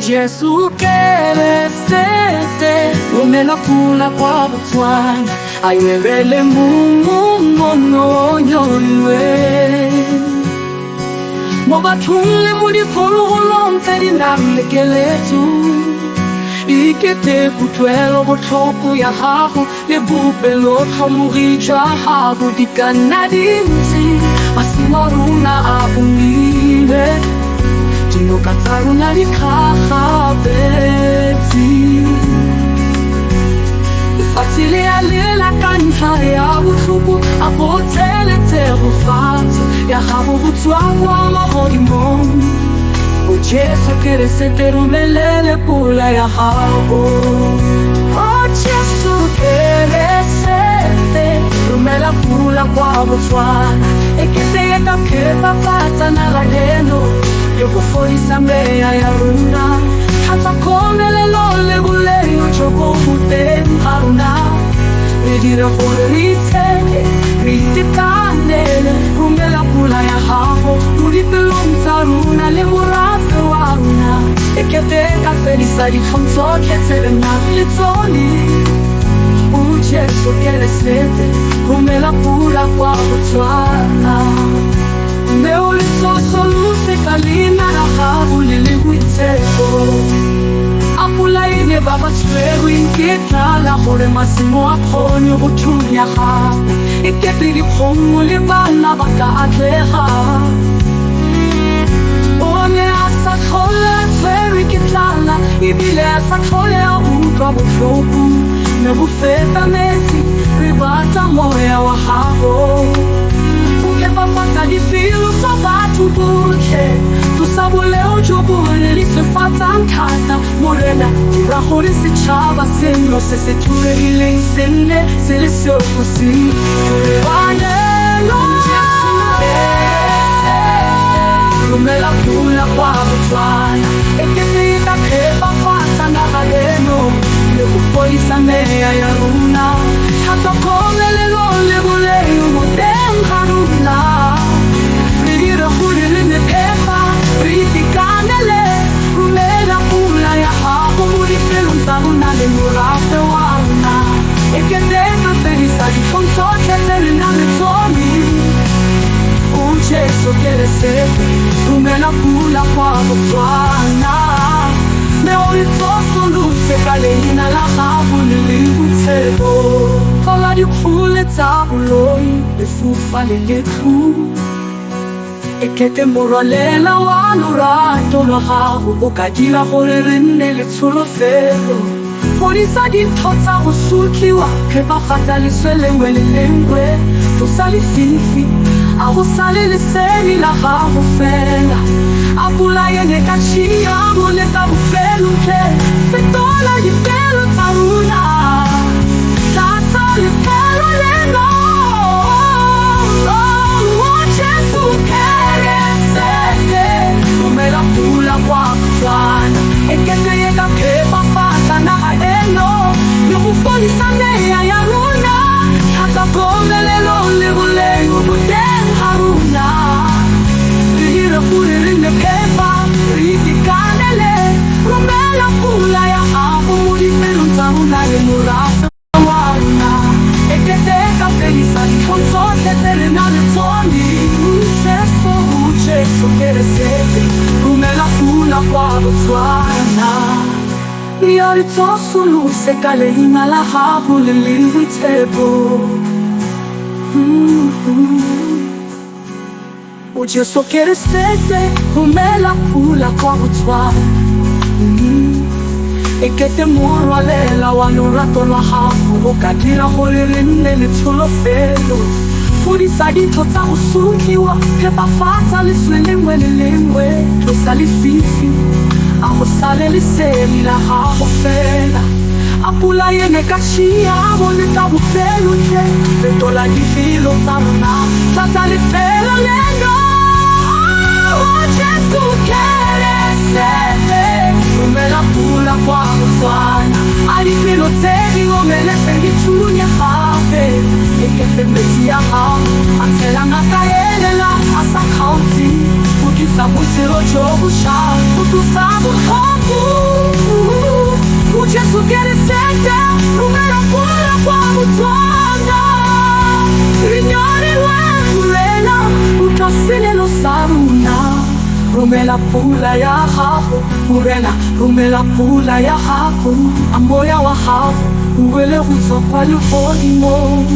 Jesu Keresete, romela pula kwa Botswana, a e mmu mono o nyorilweng. Mo bathong le mo diphologolong tse di nang le keletso, e kete kutlwelo botlhoko ya gago le bopelotlhomogi jwa gago di ka nna dintsi. Masimo a rona a omile, dinoka tsa rona di kgagabetse. Lefatshe le a lela ka ntlha ya botlhoko, a bo tshele tshegofatso ya gago go tswa kwa magodimong. O Jesu Keresete, romelele pula ya gago. O Jesu Keresete, romela pula kwa Botswana, e kete e ka phepafatsa naga eno le go fodisa meya ya rona. Tlhatswa komelelo le boleo jo bo mo teng ga rona, re dire gore re itsheke, re itekanele. Romela pula ya gago mo dipelong tsa rona le morafe wa rona, e kete e ka fedisa ditlhong tsotlhe tse re nang le tsone. O Jesu Keresete, romela pula kwa Botswana, mme o le tsosolose ka leina la gago le le boitshepo. A pula e ne ba ba tshwerweng ke tlala gore masimo a kgone go thunya gape, e kete dikgomo le bana ba ka atlega. O ne a sa tlhole a tshwerwe ke tlala, ebile a sa tlhole a utlwa botlhoko, mme go feta metsi re batla moya wa gago go phepafatsa dipelo tsa batho botlhe, tlosa boleo jo bo leswefatsang thata. Morena, dira gore setšhaba seno se se thuregileng se nne se le seoposengwe gore ba nelo. Jesu Keresete, romela pula kwa Botswana, e kete e ka phepafatsa naga eno le go fodisa meya ya rona. Tlhatswa komelelo le boleo mo teng ga rona, re dire gore re nne phepa, re itekanele. Romela pula ya gago mo dipelong tsa rona le morafe wa rona, e kete e ka fedisa ditlhong tsotlhe tse re nang le tsone. O Jesu Keresete, romela pula kwa Botswana, mme o e tsosolose ka leina la gago le le boitshepo. Tlola dikgole tsa boloi, lefufa le letlho, e kete morwalela wa lorato lwa gago o ka dira gore re nne le tsholofelo. Fodisa dintho tsa go sotliwa, phepafatsa leswe lengwe le lengwe, tlosa lefifi, a go sale lesedi la gago fela. A pula e ne ka tshiamo le ka bopelontle, fetola dipelo tsa rona, tlatsa lefelo leno. O Jesu Keresete, romela pula kwa Botswana, e kete e ka phepafatsa naga eno le go fodisa meya ya rona. Tlhatswa komelelo le boleo mo teng ga rona, re dire gore re nne phepa, re itekanele. Romela pula ya gago mo dipelong tsa rona le morafe wa rona, e kete e ka fedisa ditlhong tsotlhe tse re nang le tsone. Jesu, Jesu Keresete, romela pula kwa Botswana, ya re tsosolose ka leina la gago le le boitshepo. O Jesu Keresete, romela pula kwa Botswana, e kete morwalela wa lorato lwa gago o ka dira gore re nne le tsholofelo. Fodisa dintho tsa go sotliwa, phepafatsa leswe lengwe le lengwe, tlosa lefifi, a go sale lesedi la gago fela. A pula e ne ka tshiamo le ka bopelontle, fetola dipelo tsa rona, tlatsa lefelo leno. O Jesu Keresete, romela pula kwa Botswana, a dipelo tse di omeletseng di thunye gape. Ekete metsi a gago a tshelang a ka elela a sa kgaotse. Go tlisa botshelo jo bošwa, go tlosa botlhoko. Go Jesu Keresete, romela pula kwa Botswana. Re nyorilwe Morena, utlwa selelo sa rona. Romela pula ya gago, Morena, romela pula ya gago. A moya wa gago o wele go tswa kwa legodimong.